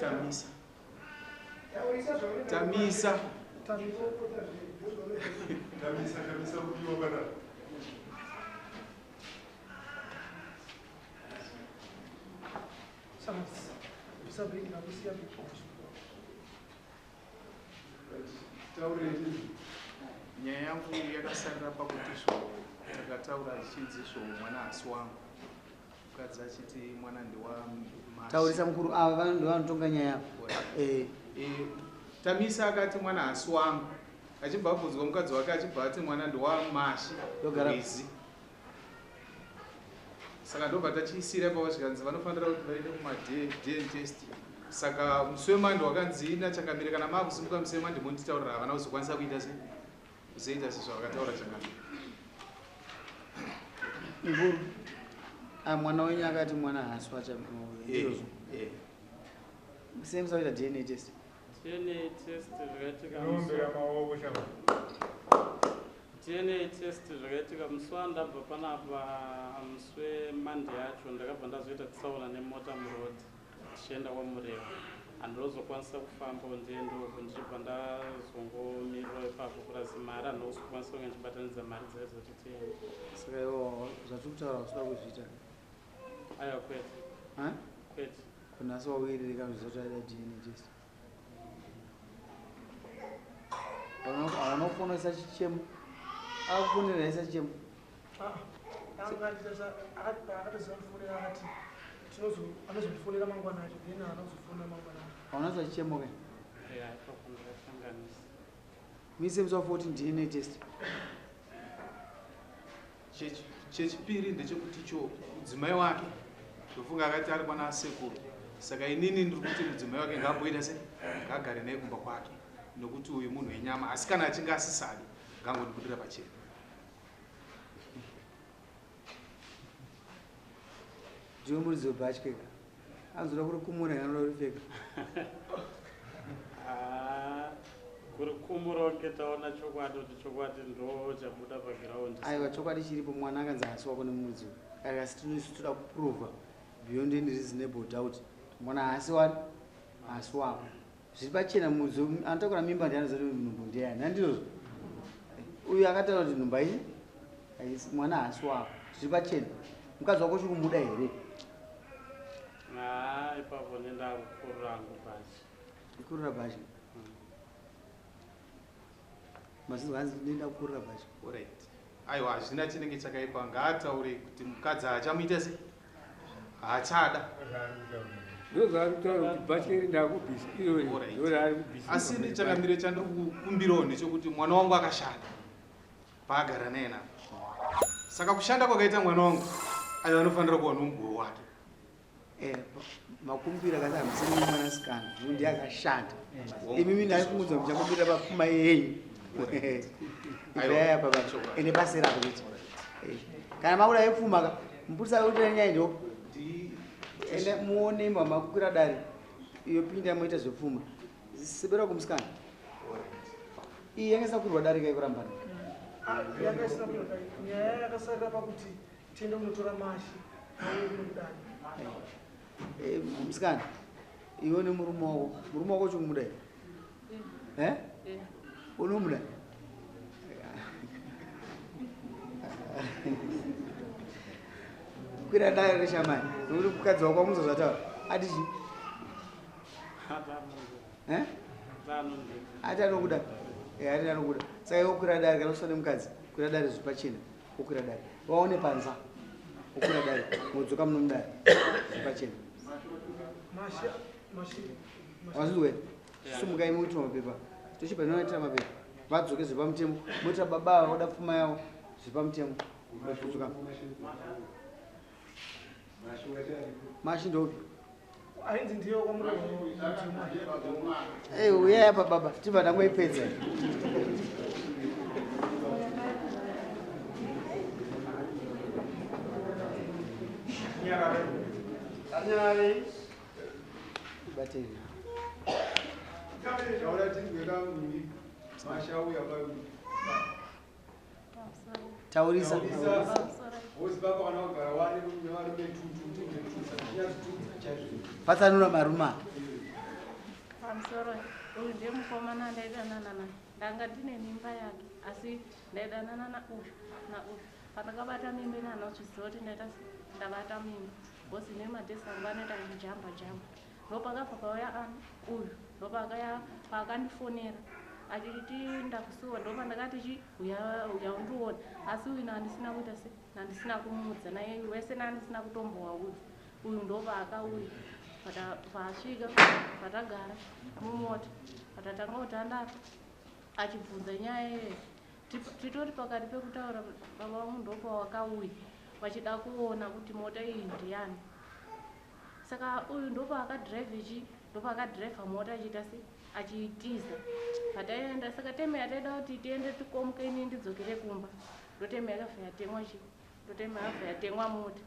Tamisa. Tamisa. Tamisa, Tamisa kupiwa bana. Nyaya yangu yakasarira pakuti zvo takataura zvichinzi zvo mwana hasi wangu, mukadzi achiti mwana ndewa Mashi. Taurisa mukuru, ava vanhu ndovanotonga nyaya yavo. Tamisa akati mwana hasi wangu, achibva abvunzwa mukadzi wake achibva ati mwana ndewa Mashi Rwizi. Saka ndobva tachiisira ipapo zvikanzi vanofanira kuti vaende kuma DNA test. Saka musi wemandi wakanzi ina Changamire kana maakusimuka musi wemandi monditaurira, havana kuzokwanisa kuita sei kuzoita sezvavakataura Changamire. Mukuru, mwana wenyu akati mwana haasi waChamire. Sei musaita DNA test? DNA test zvakaitika Unombera maoko chava. DNA test zvakaitika musi wandabva panapa, musi wemande yacho ndakabva ndazoita tsaona nemota muroad tichienda kwaMurewa. Handinozokwanisa kufamba ndiende uko, ndichibva ndazongomirira ipapo kurazi mari handinozokwanisa kunge ndichibatanidza mari dzacho kuti tiende. Saka iwo zvatiri kutaura usida kuzviita? Aiwa, kwete. Ha? Kwete. Kunhasi wawiririka kuzvizotaita DNA test? Hauna kufonesa chichemo? Akufonera isa chichemo? Akatoziva akati anozondifonera mangwana acho, then haana kuzofonera mangwana acho. Hauna kuisa chichemo ke? Yeah, ipapo ndakasanganisa. Mise musi wa 14 DNA test. Chechipiri ndechekuti cho mudzimai wake ndofunga akati ari kwana asekuru, saka inini ndiri kuti mudzimai wake ngaamboita sei, ngaagare naye kumba kwake, nokuti uyu munhu wenyama, asi kana achinge asisadi ngaangondibudira pachena. Ndiwe muridzi webhatyi ka? Anozoda kuri kumura, anoda kuripfeka. Kuri kumura kunge taona chokwadi kuti chokwadi ndo chabuda pagiraundi. Aiwa, chokwadi chiripo, mwana akanzi haasi wako nemuridzi uyu. Asi tinoisu toda kuprova beyond any reasonable doubt mwana haasi wani, haasi wako. Zviri pachena, muridzi anotakura mimba ndiye anoziva kuti nhumbu ndeyani, handizvozvo? Uyu akataura kuti nhumbu haisi, mwana haasi wako, zviri pachena. Mukadzi wako uchiri kumuda here? Ipapo nendakukurura hangu bhachi. Kukurura bhachi? Mazizwa hanzi nenda kukurura bhachi. Alright. Aiwa, hazvina chinenge chakaipa, ngaataure kuti mukadzi haachamuita sei, haachada. Ndozvaari kutaura kuti bhachi iri ndakubvisa iro ndo raari kubvisa. Asi ini Changamire chandiri kukumbirawo ndechekuti mwana wangu akashanda paagara naye napo, saka kushanda kwakaita mwana wangu aiwa anofanira kuva nomuguru wake. Makumbira kasi hamusiri mwanasikana ndiye akashanda. Imimi ndaikumudza muchakumbira papfuma yenyu. Ibvai apa baba, ende basa rako kuti kana makuda yepfuma ka mupurisa akuita nyaya ndo ende muone mama kukwira dare iyo pinda moita zvepfuma sebera kumusikana iyi yanga isina kukwirwa dare kaikurambana. Yanga isina kukwirwa dare, nyaya yakasarira pakuti tiende kunotora mashi auye kuno kudare. Musikana, iwe nemurume wako, murume wako uchikumuda here? Eh? Unomuda? Kwira dare reshamani, nokuti mukadzi wako wamuzo zvataura ati chi? Eh? Ati anokuda. Ati anokuda. Saka iwe kwira dare kana usina nemukadzi, kwira dare zviri pachena, wokwira dare. Waone panza. Wokwira dare, modzoka muno mudare. Zviri pachena. Mashi, mashi. Wazizwe? Sumukai muitira mapepa. Tochibva noitira mapepa. Vadzoke zviri pamutemo. Moitira baba ava voda pfuma yavo zviri pamutemo. Vodzoka. Mashi ndopi? Ainzi ndiyo kwaMurewa. Uyai apa baba, tibva tangoipedza. Bateri. Taura tinzwe kamuni. Mashauya papi. Taurisa. Vozi baba kana kugara wani nevarume tutu tutu tutu. Tinyatsotuta chaizvo. Patsanura marume. Pamusoro, uyu ndiye mukomana andaidanana naye. Ndanga ndine mimba yake, asi ndaidanana nauyu nauyu. Pandakabata mimba ine anozviziva kuti ndaita ndabata mimba because nemadhesi angu anoita kujamba jamba. Ndopakabva pauya ani uyu, ndopakaya paakandifonera achiti ndakusuwa, ndopandakati chi uya uya undione, asi uyu nandisina kuita se nandisina kumuudza naye wese nandisina kutombowaudza. Uyu ndopaakauya paasvika patagara mumota patatanga kutandara achibvunza nyaya iyoyo. Titori pakati pekutaura baba vangu ndopawakauya vachida kuona kuti mota iyi ndiyani. Saka uyu ndopaakadhiraivha chi ndopaakadhiraivha mota achiita se achiitiza pataienda. Saka teme yataida kuti tiende tikomuke ini ndidzokere kumba, ndoteme yakabva yatemwa chi ndoteme yakabva yatemwa mota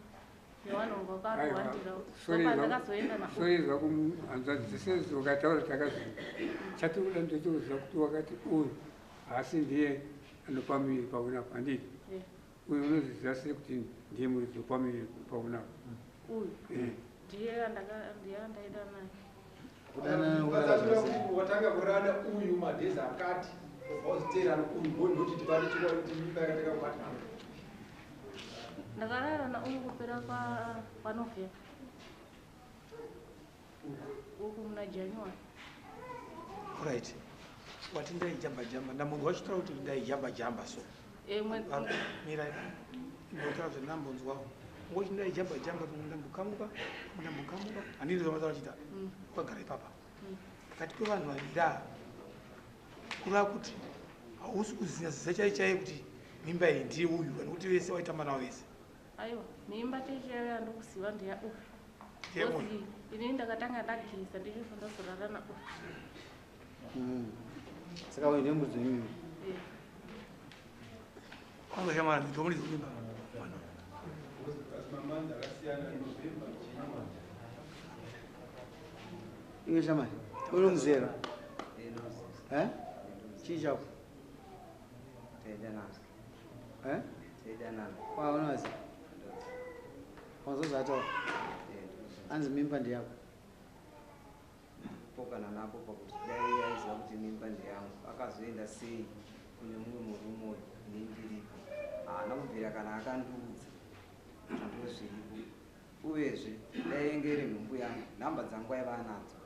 nevanhu vakawandirawo. Ndopandakazoenda na Sori zvako hanzvadzi dzese wakataura takazvinzwa. Chatinoda ndechekuziva kuti wakati uyu haasi ndiye anopa muviri paunapa, handiti? Uyu unozviziva sei kuti ndiye muridzi wepamuviri paunapa? Uyu ndiye ndiye andaida naye. Watanga kurana uyu madhezi akati ubva waziteerana uyu ndoti tibate chokwadi kuti mimba yakatanga kubata. Ndakarara nauyu kupera kwaNovember uku muna January. Right. Wati ndaijamba jamba, ndambonzwa uchitaura kuti ndaijamba jamba so. Mira, ndotaura zvandambonzwawo. Ngoti ndaijamba jamba pamwe ndambokamuka, pamwe ndambokamuka, handiti zvamataura uchita. Wakagara ipapa. Pakati pevanhu vaviri ava, kureva kuti hausi kuziva ziza chaiyo chaiyo kuti mimba iyi ndiye uyu, kana kuti vese waitamba navo vese. Aiwa, mimba chaiyo chaiyo yandikuziva ndeya uyu. Ndiye uyu. Because inini ndakatanga ndageza ndichibva ndazorara nauyu. Saka uyu ndiye muridzi wemimba. Kwanza shamwari, ndiye muridzi wemimba. Iwe shamwari, uri muzera? Eh? Chii chako? Eh? Kwa unozi? Wanzozvataura? Anzi mimba ndeyako. Pokana napo pakuti dai aiziva kuti mimba ndeyangu, akazoenda sei kune mumwe murume uyu ini ndiripo? Haana kubvira kana akandiudza kuti ndozviripo. Uyezve dai yange iri nhumbu yangu, nhamba dzangu aiva anadzo.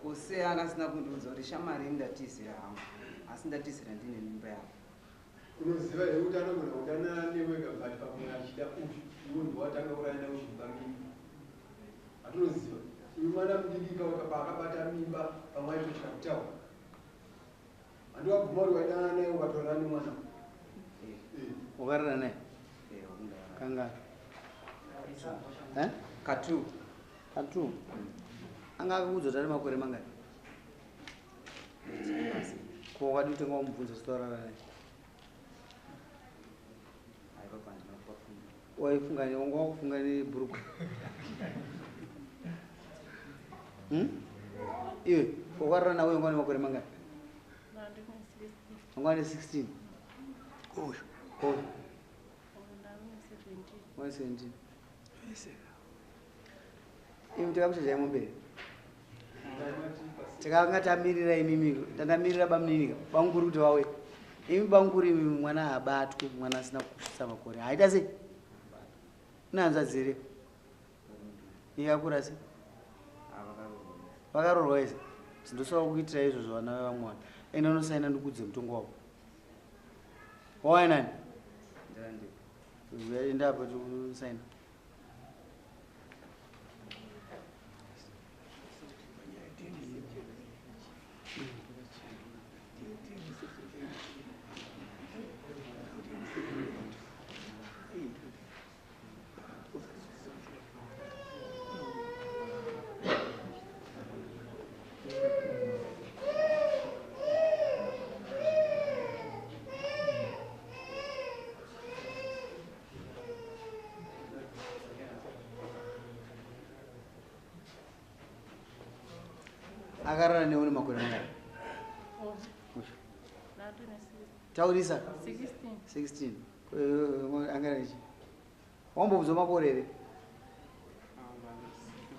Kose anga asina kundiudza kuti shamwari ini ndatizira hangu, asi ndatizira ndine mimba yangu. Unoziva here kuti anogona kudanana newe but pamwe achida uyu, iwe ndiwe watanga kurana uchimupa mimba. Hatinoziva. Uyu mwana mudiki paakabata mimba pamwe aitotya kutaura. Handiwabvuma kuti waidanana naye ukatorana nemwana. Wakarara naye? Kangani? Eh? Katu. Katu. Anga akakuudza kuti ane makore mangani? Ko wakadi kutenga wamubvunza kuti warara naye? Waifunga ne wanga wakufunga nebhurugwa. Iwe wakarara nawe wanga une makore mangani? Wanga une 16. Uyu. Uyu. Wanga 17. Imi takakuchajai mombe here? Takanga tamirira imimi, tandamirira bamunini bamukuru kuti vauye. Imi bamukuru imi mwana haabatwi, mwana asina kusvitsa makore. Haita sei? Une hanzvadzi here? Yakakura sei? Vakaroorwa vese. Ndosaka kuitira izvozvo vana vevamwe vanhu. Enda unosaina ndikudze mutongo wako. Wauya nani? Enda apo unosaina. Akarara newe une makore mangani? Taurisa. 16. 16. Angana nechi? Wambobvunzwa makore here?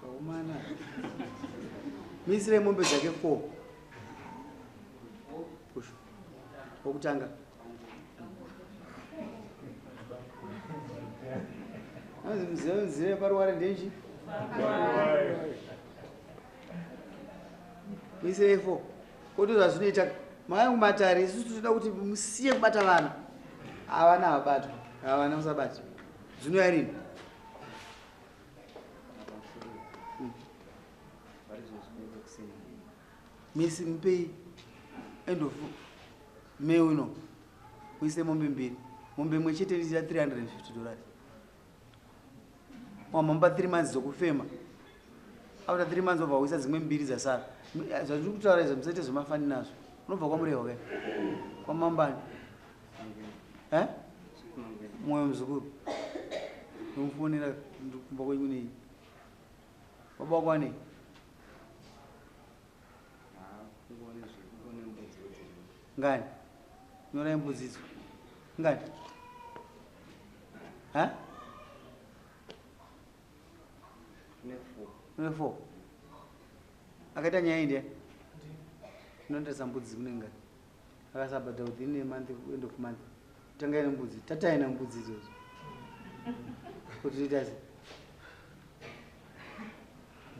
Kaumana. Muisirei mombe dzake 4. Push. Wokutanga. Anzi muzive muzive paruware ndenji? Muisirei 4. Koto zvazvinoita mai kumatare isusu tinoda kuti musiye kubata vana. Havana havabatwa. Havana musabata. Zvinouya rini? Misi mupei end of May uno muise mombe mbiri. Mombe imwe chete inoita $350. Wamamupa 3 months dzokufema. After 3 months wobva waisa dzimwe mbiri dzasara. Zvandiri kutaura izvo musaite zvemafani nazvo. Unobva kwaMurehwa kai? Kwamambani? Eh? Mwoyo muzukuru. Ndomufonera kumba kwenyu nei? Baba wako anei? Ngani? Nyorai mbudzi idzo. Ngani? Ha? Une 4. Akaita nyaya iyi ndiani? Inoendesa mbudzi kune ngani? Akasabhadha within a month, end of month. Tangai nembudzi, tatai nembudzi idzodzo. Kuti toita sei?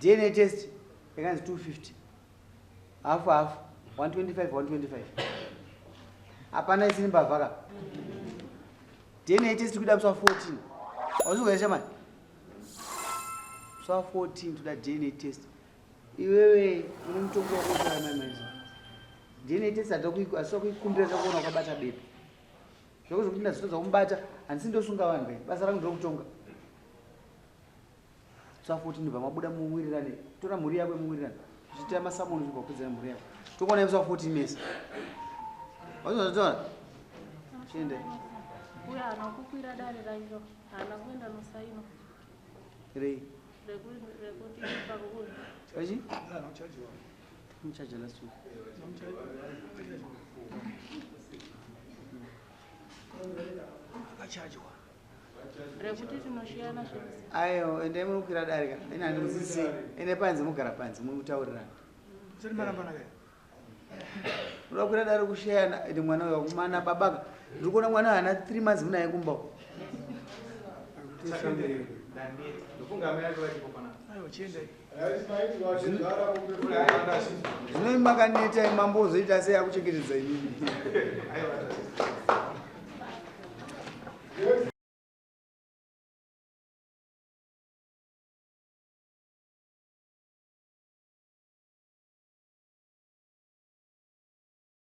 DNA test yakanzi 250. Half half, 125 125. Hapana isiri mbavha ka. DNA test kuda musi wa 14. Hauzi shamani? Musi wa 14 toda DNA test. Iwewe une mutongo wako utora mai manje. DNA test hatisi kuikumbira takuona wakabata bepa. Zvako zvekuti ndazotadza kumubata handisi ndosunga vanhu kai. Basa rangu ndokutonga. Musi wa 14 ndobva mabuda muwirirane. Tora mhuri yako muwirirane. Uchiita masamoni uchibva kupedzera mhuri yako. Tokuona musi wa 14 mese. Wazozvitaura? Chiende. Uyo haana kukwira dare racho, haana kuenda nosaino. Rei. Rekuti pakuuya. Achi? Muchaja last week. Akachajwa. Rekuti tinoshiyana zvese. Ayo, endai munokwira dare ka. Ina handimudzidzisi. Ende panze mugara panze mutaurirana. Musati marambana kai. Unoda kukwira dare kusheyana ende mwana uyo kumana baba ka. Ndiri kuona mwana haana 3 months munaye kumba. Ndofunga amai ake varipo panapa. Aiwa chiendai. Zvino makaneta mambo ozoita sei akuchengetedza imimi. Aiwa.